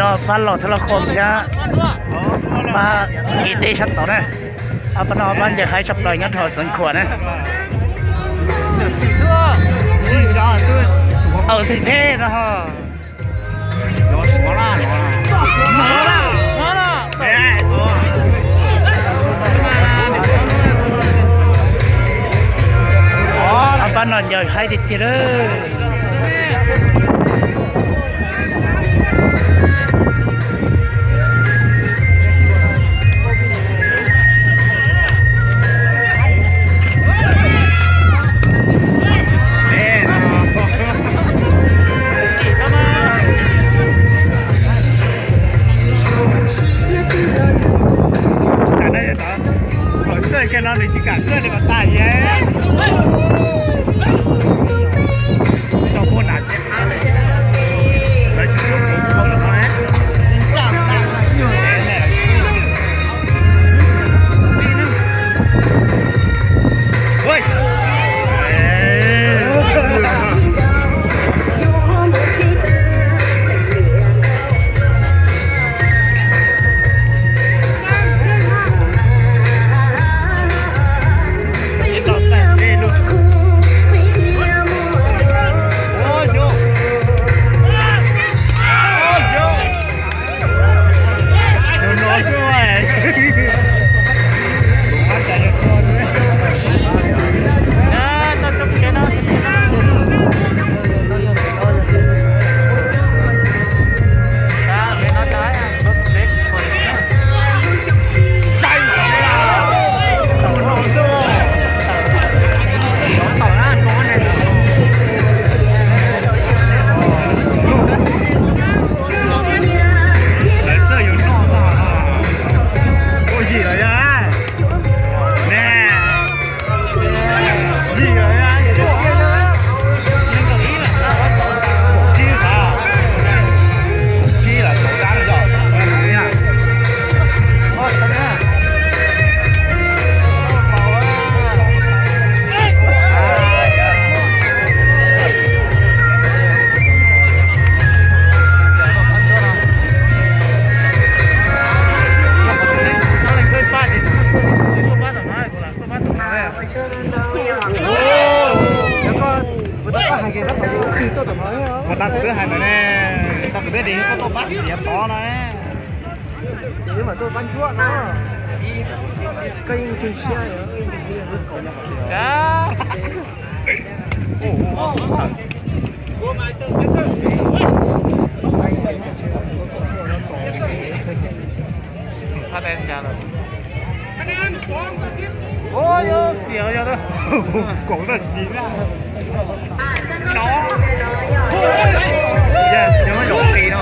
Pab los thiab los khom thiab, pab kev deb sab tod na. Ob pab no pab ncaws haib tshaj plaws nyob rau Xeev Khuam na. Aws, theb theb no. Ob pab no ncaws haib tiag tiag lawm. Thaum xwb kiag no nws tsis kam xwb li mas tas yev. Rau puag nram ces qab lawm, lawv tsis pub mus dhau los no. Lawv xwb yus noj xwb. Ua yim lawm yog ne. Ua tau kuv twb hais ntawd ne, tau kuv twb tias koj tuaj pab xiav tod no ne. Koom tab sis na. No, yog zaum qis no.